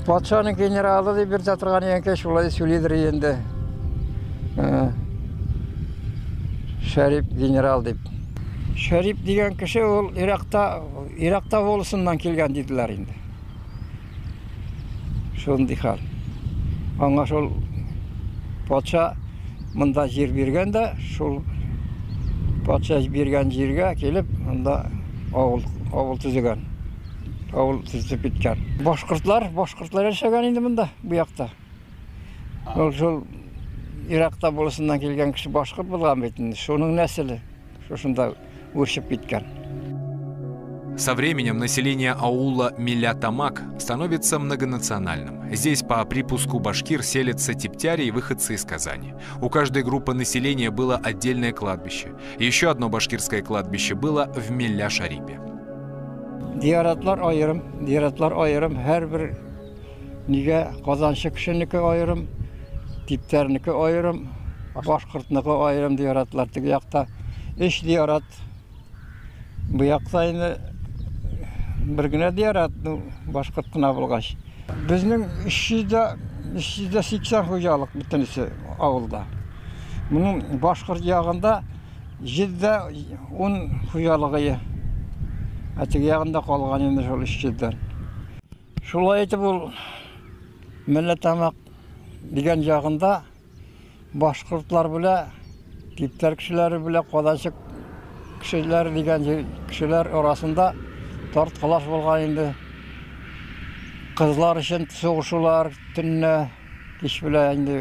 Патшаның генералы дип йөртә торган икән, шулай сөйлидер инде. Шәрип генерал дип. Шәрип дигән кеше ул Иракта, Иракта волосыннан килгән диделәр инде. Шундый хәл. Аңа шул патша монда җир биргән дә, шул патша биргән җиргә килеп, монда авыл, авыл төзегән. Авыл төзеп киткән. Башкортлар, башкортлар яшәгән инде монда, бу якта. Ул шул Иракта волосыннан килгән кеше башкорт булган бит инде. Шуның нәселе шушында үрчеп киткән. Со временем население аула Милля-Тамак становится многонациональным. Здесь по припуску башкир селятся тептяри и выходцы из Казани. У каждой группы населения было отдельное кладбище. Еще одно башкирское кладбище было в Милля-Шарипе. Зияратлар аерым, зияратлар аерым, һәрбер нигә Казанчы кешенеке аерым, типтәрнеке аерым, башкортныкы аерым зияратлар. Теге якта өч зиярат. Бу якта инде бер генә зиярат, ну, башкорт кына булгач. Безнең 380 хуҗалык бөтенесе авылда. Моның башкорт ягында 110 хуҗалыгы. Ә теге ягында калган инде шул 300-дән. Шулай итеп ул Милләтамак дигән ягында башкортлар белән типтәр кешеләре белән Казанчы кешеләр дигән кешеләр арасында тарткалаш булган инде. Кызлар өчен сугышулар төнлә, кич белән инде.